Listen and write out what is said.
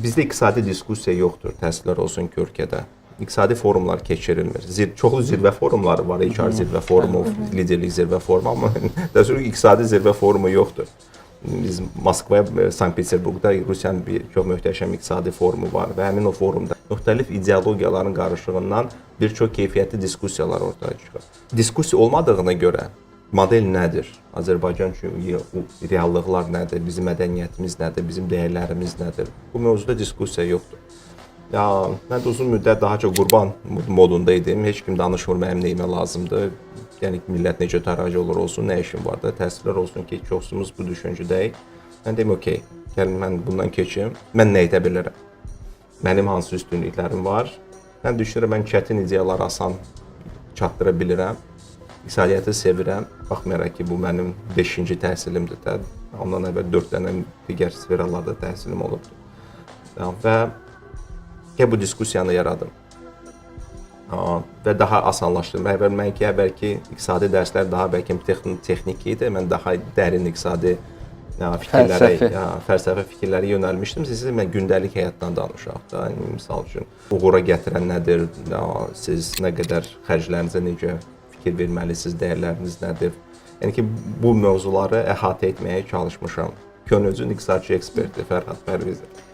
Bizdə iqtisadi diskussiya yoxdur, təəssüflər olsun ki, ölkədə. İqtisadi forumlar keçirilmir. Çoxlu zirvə forumları var, HR zirvə forumu, liderlik zirvə forumu, amma təəssüf ki, iqtisadi zirvə forumu yoxdur. Biz Moskvaya, Sankt-Peterburqda Rusiyanın bir çox möhtəşəm iqtisadi forumu var və həmin o forumda müxtəlif ideologiyaların qarışığından bir çox keyfiyyətli diskussiyalar ortaya çıxır. Diskussiya olmadığına görə model nədir? Azərbaycan üçün reallıqlar nədir? Bizim mədəniyyətimiz nədir? Bizim dəyərlərimiz nədir? Bu mövzuda diskussiya yoxdur. Ya mən də uzun müddət daha çox qurban modunda idim. Heç kim danışmır mənim nəyimə lazımdır. Yəni ki, millət necə tarac olur olsun, nə işim var da. Təəssüflər olsun ki, çoxumuz bu düşüncədəyik. Mən deyim, okey, gəlin mən bundan keçim. Mən nə edə bilərəm? Mənim hansı üstünlüklərim var? Mən düşünürəm, mən çətin ideyaları asan çatdıra bilirəm. İqtisadiyyatı sevirəm. Baxmayaraq ki, bu mənim 5-ci təhsilimdir də. Ondan əvvəl 4 dənə digər sferalarda təhsilim olubdur. Və gəl bu diskussiyanı yaradım. Və daha asanlaşdırdım. Əvvəl mən ki, əvvəlki iqtisadi dərslər daha bəlkə texniki idi. Mən daha dərin iqtisadi fikirlərə, Fəlsəfi. Fəlsəfi fikirlərə yönəlmişdim. Siz mən gündəlik həyatdan danışaq da. Yəni, misal üçün, uğura gətirən nədir? Siz nə qədər xərclərinizə necə fikir verməlisiniz, dəyərləriniz nədir? Yəni ki, bu mövzuları əhatə etməyə çalışmışam. Könüllü iqtisadçı eksperti Fərhad Pərvizov.